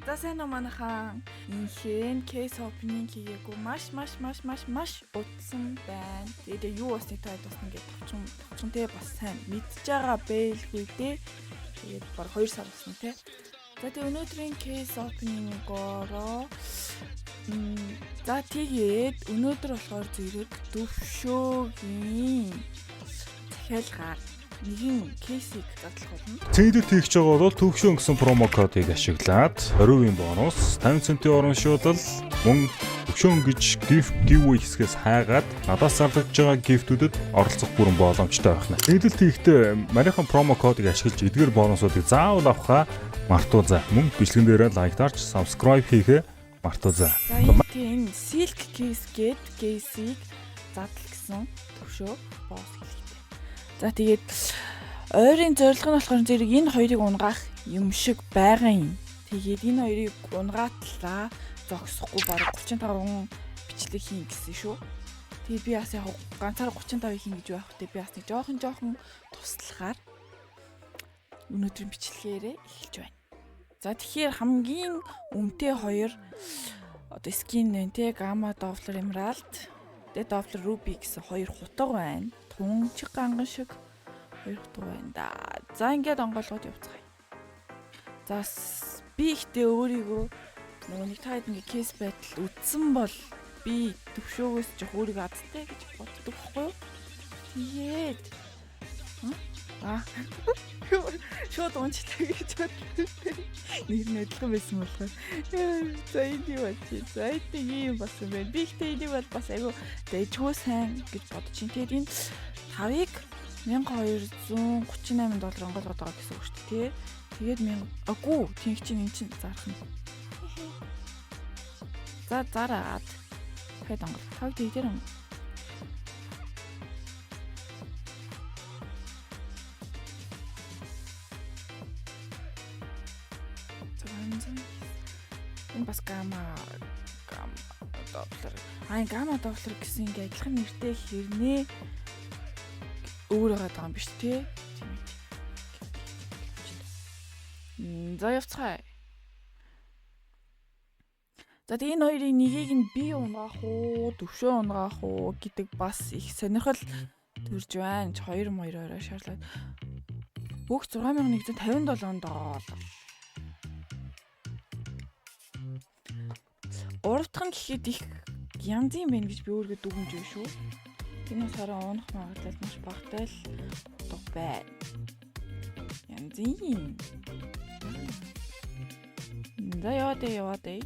За, сайн уу, манайхан. Инхэн case opening хийгээгүй маш маш маш маш маш удсан байна. Тэгээд юу болсныг та хэд бас ингээд товчхон товчхон те бас сайн мэдж байгаа бэлгүй те. Тэгээд баг 2 сар болсон те. За, тэгээд өнөөдрийн case opening-ороо за, тэгээд өнөөдөр болохоор зэрэг Төвшөөгийн захиалгаар нэгэн case ийг задлах болно. Цэнгэлэл хийх байгаа бол Төвшөөн гэсэн promo кодыг ашиглаад 20% бонус, 50 центийн урамшуулал, мөн Төвшөөн гэж gift giveaway хэсгээс хайгаад надаас зарлагдж байгаа gift үүдэд оролцох бүрэн боломжтой байна. Цэнгэлэл хийхдээ манийхан promo кодыг ашиглаж эдгээр бонусуудыг заавал авахаа мартуу за. Мөн бичлэгэн дээрээ like дарж subscribe хийхээ мартуу за. За, энэ тийм энэ silk case гээд case ийг задал гэсэн Төвшөө boss хэлэхтэй. За, тэгээд ойрын зорилго нь болохоор зэрэг энэ хоёрыг унгаах юм шиг байгаа юм. Тэгээд энэ хоёрыг унгаатлаа зогсохгүй бараг 35 бичлэг хийн гэсэн шүү. Тэгээд би бас яг ганцаар 35 хийн гэж байх вэ? Би бас нэг жоохон жоохон туслахаар өнөөдрийн бичлэгээрээ эхэлж байна. За, тэгэхээр хамгийн үнэтэй хоёр одоо skin нэ те, Gamma Doppler Emerald, тэгээ Doppler Ruby гэсэн хоёр хутга байна. Тунчиг ганган шиг хоёр хутга байна да. За, ингээд онгойлгоод явцгаая. За, би ихтэй өөрийгөө нөгөө нэг та хэд ингээ case battle үтсэн бол би Төвшөөгөөс жоох өөрийгөө азтай гэж боддог байхгүй юу? Тэгээд аа, шууд унчлаа гэж бодлоо. Нэр нь адилхан байсан болохоор. За, энэ юу болж. За, энэ нэг юм болсон байна. Би ихтэй энийг бол бас айгүй дэжгүй сайн гэж бодож чинь. Тэгээд энэ тавыг 1238 доллар онгойлгоод байгаа гэсэн үг шүү дээ, тий. Тэгээд 1000 агуу тэнх чинь эн чинь зарах нь. За, зараад дахиад онгол. Тавыг тэгдэр юм. Энэ бас Gamma Doppler. А, энэ Gamma Doppler гэсэн ингээ адилхан нэртэй хэрнээ өөр байгаа юм биш тий. Тийм ээ. За, явцгаая. За, тэгээ энэ хоёрын нэгийг нь би унгаах уу, Төвшөө унгаах уу гэдэг бас их сонирхол төрж байна. 2 2 орой шаарлаад бүх 6157 доллар. Гурав дахь нь гэхэд их янзын юм байна гэж би өөрийгөө дүгнж байна шүү. Энэ бас хараа унах магадлал маш багатай л утга байна. Янзын. За, яваад ээ, яваад ээ.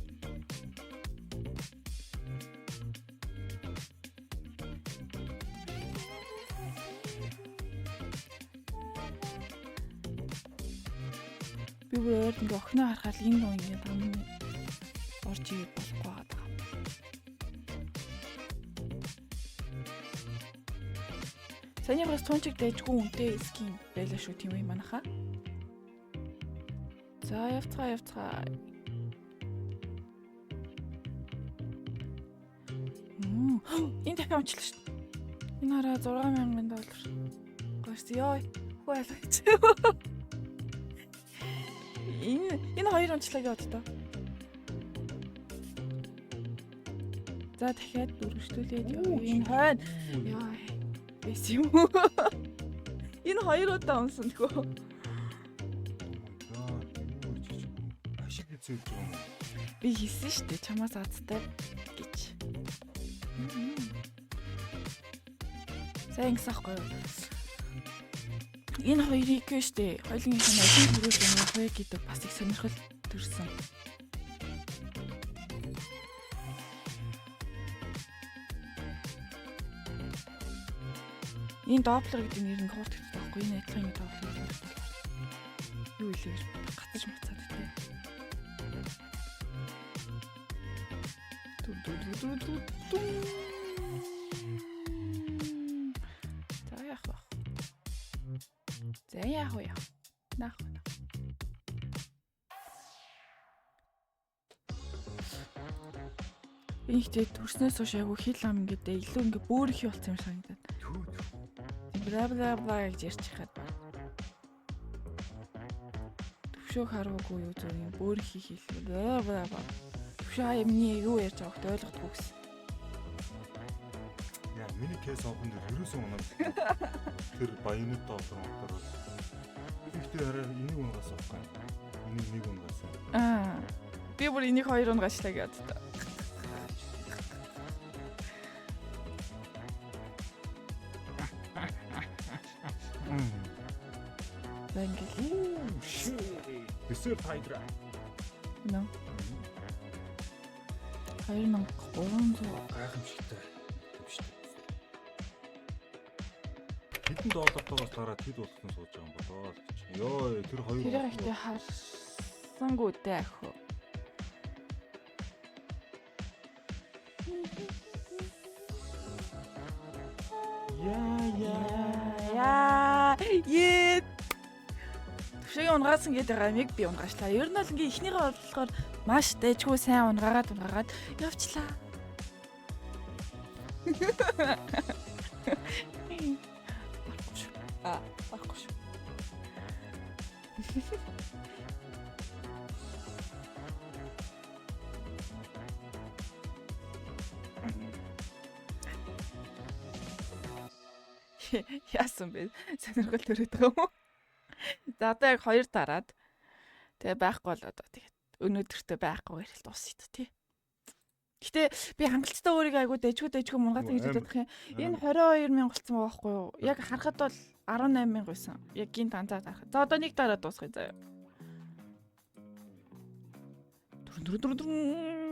Би бүр ойр ингээ охиноо харахаар л энэ дуу ингээ амны орж ирээд болохгүй байгаа. Саяны бас тунчиг дайжгүй үнэтэй skin байлаа шүү, тийм үү, манайхаа. За, явцгаа, явцгаа. Энэ дахиад унчлаа шүү. Энэ хараа, 6000 доллар. Гойс ёо. Хүү айлгач. Энэ хоёр унчлаа гэж боддоо. За, дахиад үргэлжлүүлээд явъя. Энэ хойно. Яа. Байсан юм уу? Энэ хоёр удаа унсан тгөө. Ашиг эзэлж байгаа юм. Би хийсэн шүү дээ. Чамаас азтай гэж. Сайн ингэсэн аахгүй юу? Энэ хоёрыг шүү дээ. Хоёулынх нь аль нь түрүүлж унах вэ гэдэг бас их сонирхол төрсөн. Энэ Doppler гэдэг нэр нь хуурт гэдэг байхгүй. Энэ адилхан юм Doppler гэдэг. Юу илээ гэж гацаж муцаад тий. Ту ту ту ту ту. За, яах вэ? За, яах вэ? Наах вэ? Би ихтэй төрснөөс хойш айгу хил ам ингээд илүү ингээ бөөрөх болсон юм санагдаад. Бла бла бла гэж ярьж хахад баг. Төвшөө харваагүй юу зөв юм бөөр хийх хэл. Төвшөө аа миний юу ярьж байгааг ойлгохгүй гэсэн. Яа, миний case open дээр ерөөсөн унаад. Тэр bayonet доллар онторол. Гэхдээ арай энийг унгаас авахгүй. Энийг нэг унгаас. Аа. Би бүр энийг хоёр унгаачлаа гэж боддоо. За ингээл. Desert Hydra. Нөө. 2300 Гайхамшигтай юм шүү дээ. Хэдэн доллартойгоос дараа тэд болгон сууж байгаа юм болоо л гэж. Йоо, тэр хоёр Тэр ихтэй харсангүй дээ ах уу. Яа Яа. Ее. Төвшөөгийн унгасан гэдэг байгаа юмыг би унгаачлаа. Ер нь бол ингээ эхнийхээ орлогоор маш дэжгүй сайн унгаагаад явчлаа. Барахгүй шүү. Аа, барахгүй шүү. Яасан бэ? Сонирхол төрөөд байгаа юм уу? За одоо яг хоёр дараад тэгээ байхгүй бол одоо тэгээд өнөөдөртөө байхгүй ярил дуусъя та тий. Гэтэ би хангалттай өөрийгөө айгуу дэжгүй мунгаасан гэж бодох юм. Энэ 22 мянга болсон байгаа байхгүй юу? Яг харахад бол 18 мянга байсан. Яг гинт анзаад харахад. За одоо нэг дараа дуусгая заяа. Дүрэн дүрэн дүрэн.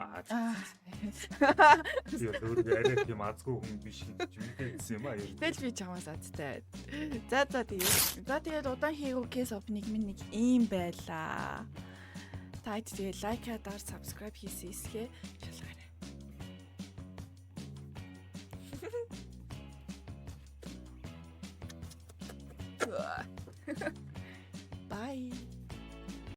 Аа, Аа. би өөрөө арай тийм азгүй хүн биш гэж мэдээсэн юм аа. Тэгэл би чамаас азтай. За за тэгээд. За тэгээд удаан хийгүү case opening минь нэг ийм байлаа. Та хэд тэгээд like даар subscribe хийсэн эсхэ шалгаарай. Bye.